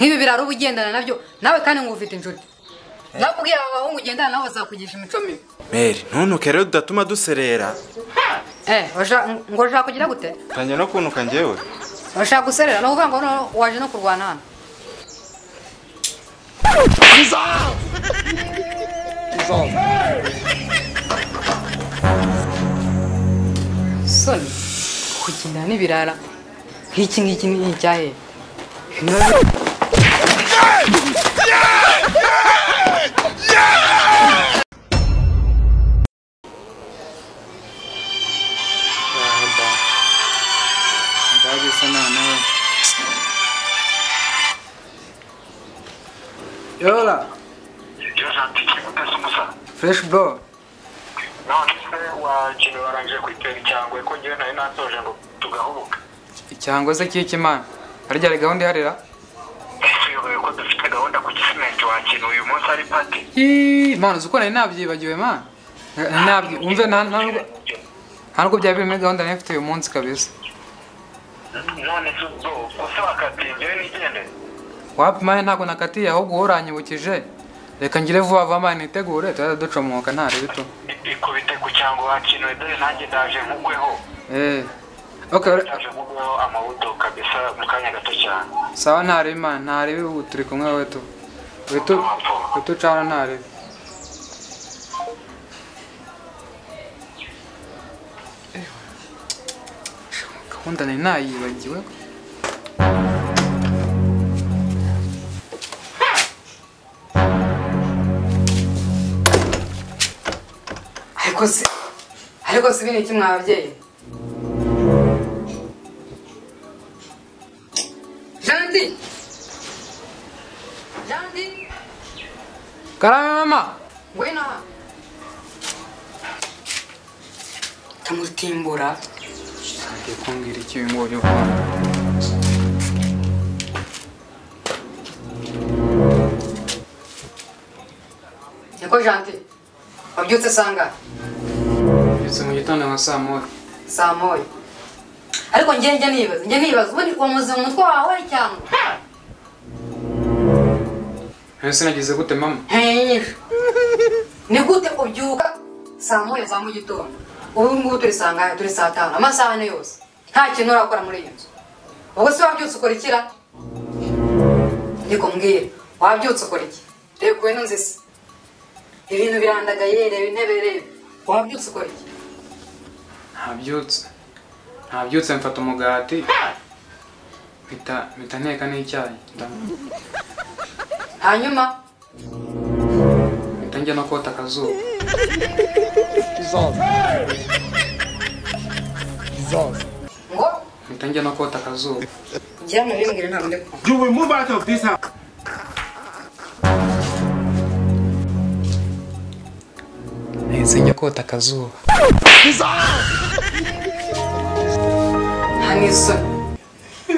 Nk'ibi biraro ubugendana nabyo nawe kandi ngo ufite inshuti. Nakubwiye aba bahungu ugendana nabo bazakugisha imico mibi. Meri, ntunuke rero udatuma duserera. Ngo ushaka kugira gute? Tangiye no kunuka njyewe. Urashaka guserera no kuvuga ngo waje no kurwana hano. Soni kugendana n'ibirara nk'iki ngiki ni icyahe? Yola. Fresh bro. Icyangwe se kiki man? Harya ari gahunda iharira? Ko dufite gahunda ku gisimenti wakintu uyu munsi ari party. Ii, man uzi ko nari nabyibagiwe man. Nabyi umve nta nubwo byari biri muri gahunda nari mfite uyu munsi kabisa. None se bro, use wakatiye njyewe nigende. Wapi man ntabwo nakatiye ahubwo uranyibukije. Reka ngire vuba vuba man nitegure tuzaza ducomoka ntare bito. Ikubite ku cyangwa wakintu dore nanjye ndaje nkugweho. Okay. Ndaje nkugweho amabuto kabisa mu kanya gato cyane. Sawa ntare man ntare ubu turi kumwe wetu. Wetu wetu cana ntare. Gahunda nari nayibagiwe. Ariko si ibintu kimwe ababyeyi. Jandi! Jandi! Karame mama! Ngwino hano. Tamutimbura. Ngiye kumbwira iki uyu nguyu? Niko Jandi, wabyutse sangahe? Mbyutse mu gitondo nka saa moya. Saa moya. Ariko njye nibaza ubundi uwo muzima mu mutwe wawe cyangwa? Ese nagize gute mama? Ni gute ubyuka saa moya za mu gitondo? Ubu ngubu turi sangahe? Turi saa tanu. Amasaha ane yose nta kintu urakora muri iyi nzu. Ubwo se wabyutse ukora ikira? Niko mbwira, wabyutse ukora iki? Reba ukuntu nzi se. Ibintu birandagaye, reba intebe, reba. Wabyutse ukora iki? Ntabyutse mfata umugati mpita nteka n'icyayi. Hanyuma mpita njya no kota akazuba. Ngo mpita njya no kota akazuba. Njya mu bimbwira ntabwo ndi kumva. You will move out of this house. Nahise njya kota akazuba. Nta n'isoni.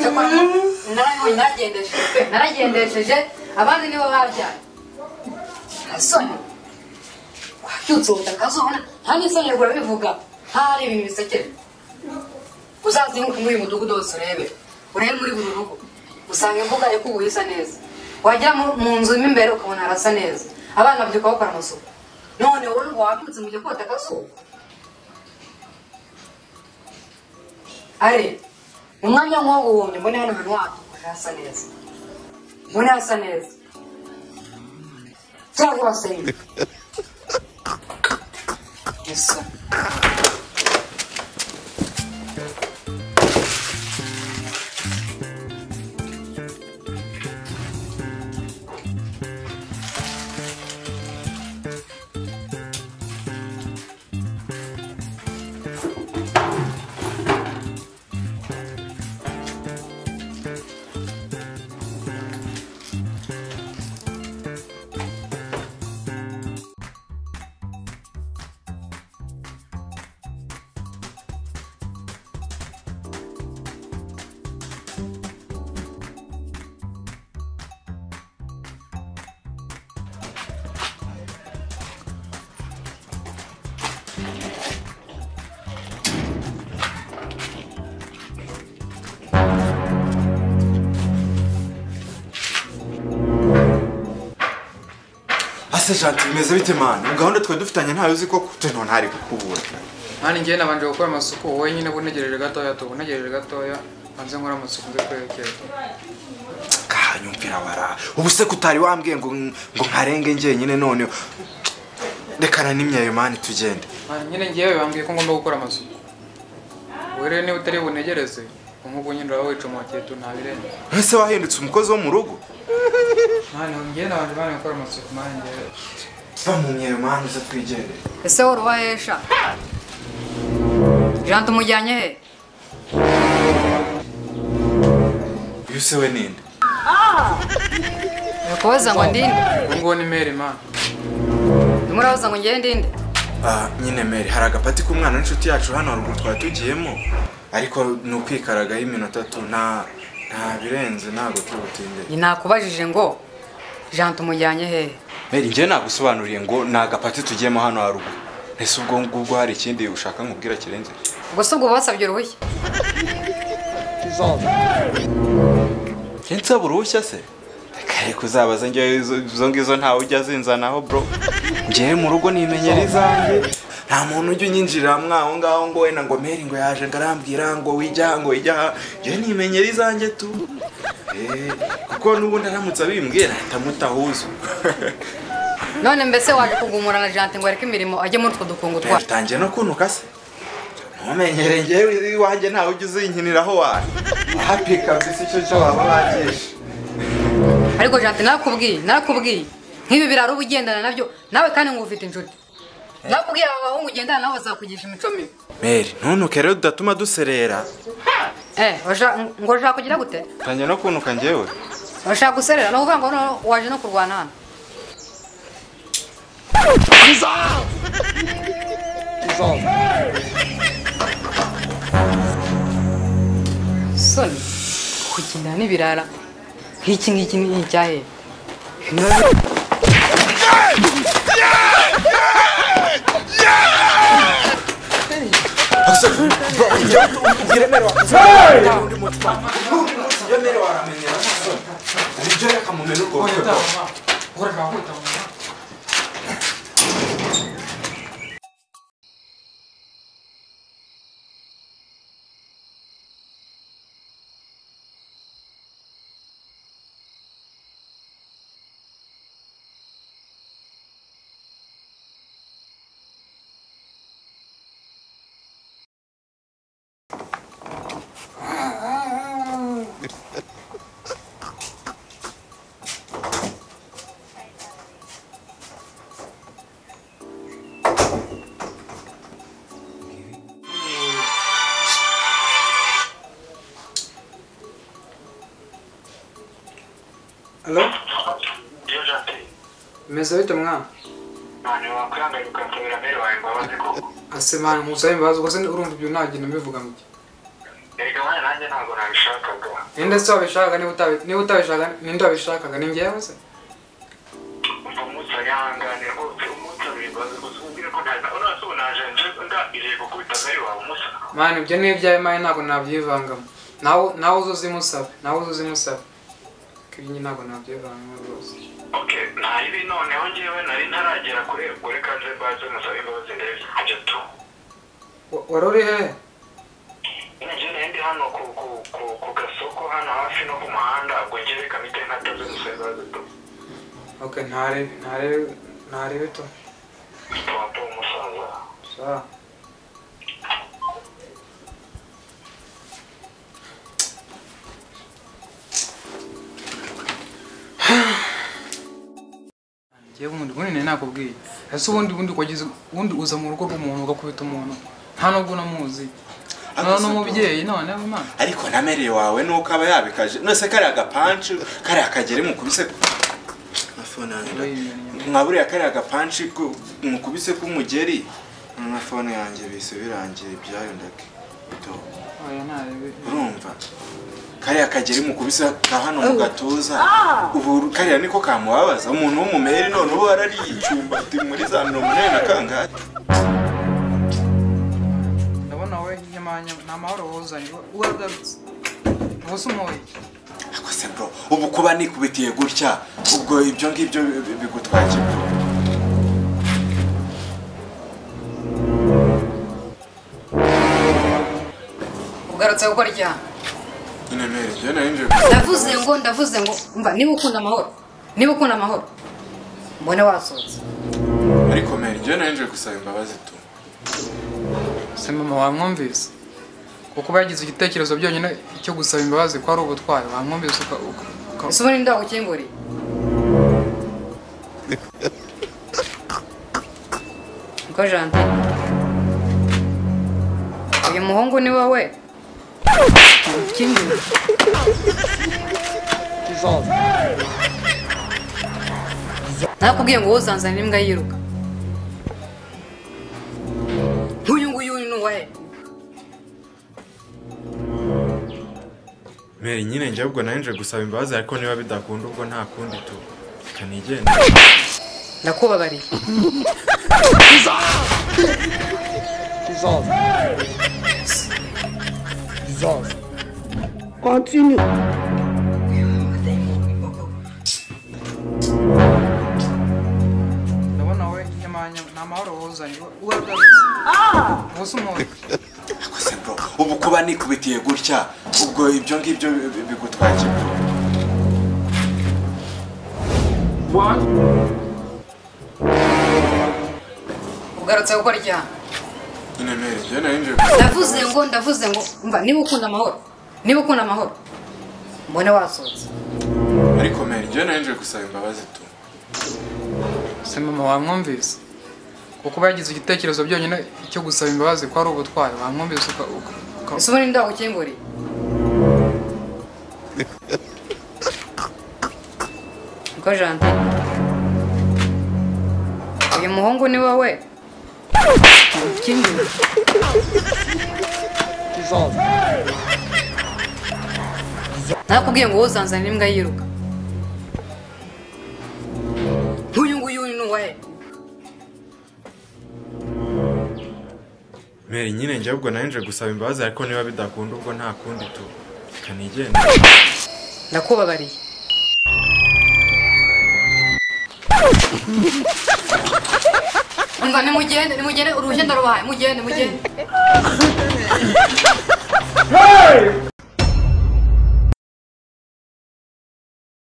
Cyakora naragendesheje abandi nibo babyaye. Nta soni. Wabyutse wota akazuba nta n'isoni urabivuga nkaho ari ibintu bisekeje. Uzazenguruke muri uyu mudugudu wose urebe muri buri rugo usanga imbuga ikubuye isa neza. Wagera mu nzu mo imbere ukabona harasa neza. Abana babyuka bakora amasuku. None wowe ngo wabyutse ngo ujye kota akazuba? Are mu mwanya nk'uwo guhumbya mbone hano hantu hatuje hasa neza. Mbone hasa neza. Cyangwa hasa neza. Yes. Ase Janti bimeze bite man? Gahunda twe dufitanye ntayo uzi ko none ntari kukubura. Mani ngiye nabanje gukora amasuku wowe nyine bunegereje gatoya tubunegereje gatoya banze nkora amasuku nze kwerekera. Kanyumvira wara. Ubu se kutari wambwiye ngo nkarenge ngiye nyine none rekana n'imyayo mani tugende. Mani nyine ngiye bambwiye ko ngomba gukora amasuku. Wowe rero niba utari bunegereze nkuko nyine uraho wicomokeye tu ntabirenze. Ese wahindutse umukozi wo mu rugo? Mani ngiye nabanje bane gukora amasuku mani ngiye. Va mu myayo mani uze twigendere. Ese wowe uruhahesha? Janti umujyanye he? Uyu se we ninde? Uri ngo ndinde? Ngo ni Mary man. Murabaza ngo ngiye ndinde? Nyine Mary hari agapati k'umwana n'inshuti yacu hano haruguru twari tugiyemo ariko ni ukwikaragaho iminota tu nta birenze ntabwo turi butinde. Nakubajije ngo Janti umujyanye he? Mary njye nagusobanuriye ngo ni agapati tugiyemo hano haruguru. Ese ubwo ngubwo hari ikindi ushaka nkubwira kirenze? Ubwo se ubwo basabye uruhushya? Nsaba uruhushya se? Reka kuzabaza njye izo ngizo ntawe ujya azinzanaho bro. Njye mu rugo nimenyera izanjye. Nta muntu ujya unyinjirira mwaho ngaho ngo wenda ngo Mary ngo yaje ngarambwira ngo wijya ngo ijya. Njye nimenyera izanjye tu. Kuko n'ubundi aramutse abimbwira ahita. None mbese waje kugumura na Janti ngo areke imirimo ajye muri utwo dukungu twa. Tangiye no kunuka se. Ntumenyere njyewe iwanjye ntawe ujya uzinkiniraho wawe. Happy kabisa icyo cyo waba wagisha. Ariko Janti narakubwiye nk'ibi biraro ubugendana nabyo nawe kandi ngo ufite inshuti. Nakubwiye aba bahungu ugendana nabo bazakugisha imico mibi. Mary ntunuke rero udatuma duserera. Ngo ushaka kugira gute? Tangiye no kunuka njyewe. Urashaka guserera no kuvuga ngo waje no kurwana hano. Soni kugendana n'ibirara nk'iki ngiki ni icyahe? Allo? Iyo Janti. Meze bite mwana? Mani wakwihangana ukansabira Mary wawe imbabazi koko. Ase mani nkusaba imbabazi ubwo se urumva ibyo nagenda mbivuga mu gihe. Erega mwana nanjye ntabwo nabishakaga. Ninde se wabishakaga niba utabishaka ninde wabishakaga ni njyewe se? Umva umunsi wihangane rwose umunsi imbabazi gusa umbwire ko nta ubu naje ndambiriye gukubita Mary wawe umusa. Mani ibyo ni ibyawe mani ntabwo nabyivangamo. Nawe uzuzimusabe nawe uzuzimusabe. Ibinyi ntabwo nabyivangamo rwose. Okay, nta ibi noneho njyewe nari ntaragera kure ubwo reka nze mbaze musabe imbabazi ndebe ibyo tu. Wari uri hehe? Njye nari ndi hano ku gasoko hano hafi no ku muhanda ubwo njye reka mpite nkataze musabe imbabazi tu. Okay, ntarebe tu. Papa umusaza. Sawa. Njyewe ubundi nakubwiye ese ubundi kwagize ubundi uza mu rugo rw'umuntu ugakubita umuntu nta nubwo unamuzi none n'umubyeyi none Imana ariko na Mary wawe nuko aba yabikaje none kariya gapanci kariya kagere mukubise na phone yanjye mwaburiya kariya gapanci mukubise k'umugeri na phone yanjye bise birangiye ibyayo ndake urumva kariya kageri mukubise ka hano mu gatuza ubu kariya niko kamubabaza umuntu w'umumeri none ubu arariye icyumba muri za 80 na kangahe. Ndabona wowe nyamanya nta mahoro wuzanye uragarutse ubuse umuhoye Ako se bro ubu kuba nikubitiye gutya ubwo ibyo ngibyo bigutwaye bro. Ugarutse gukora iki hano? Nyine Mary, njyewe nari nje Ndavuze ngo umva, niba ukunda amahoro, niba ukunda amahoro, mbone wasohotse. Ariko Mary, njyewe nari nje gusaba imbabazi tu. Se mama wamwumvise? Kuko uba yagize igitekerezo byonyine cyo gusaba imbabazi ko ari ubutwari, wamwumvise uka Ese ubundi ndagukinguriye? Niko Gentil, uyu muhungu ni wowe? Ukinguriye. Nakubwiye ngo uzanzanira imbwa yiruka. Nk'uyu nguyu ni uwahe? Mary, nyine njye ubwo nari nje gusaba imbabazi, ariko niba bidakunda ubwo nta kundi tu. Reka nigende. Ndakubabariye. Continue. Ndabona wowe nyamanya ni amahoro wuzanye. Uragarutse. Ubu umuntu. Ese bro, ubu kuba nikubitiye gutya, ubwo ibyo ngibyo bigutwaye iki bro? Ugarutse gukora iki hano? Nyine Mary, njyewe nari nje Ndavuze ngo umva, niba ukunda amahoro, niba ukunda amahoro, mbone wasohotse. Ariko Mary, njyewe nari nje gusaba imbabazi tu. Se mama wamwumvise? Kuko uba yagize igitekerezo byonyine cyo gusaba imbabazi ko ari ubutwari, wamwumvise uka Ese ubundi ndagukinguriye? Niko Gentil, uyu muhungu ni wowe? Ukinguriye. Nakubwiye ngo uzanzanira imbwa yiruka. Nk'uyu nguyu ni uwahe? Mary, nyine njye ubwo nari nje gusaba imbabazi, ariko niba bidakunda ubwo nta kundi tu. Reka nigende. Ndakubabariye. Umva, nimugende, uruhushya ndarubahaye, mugende.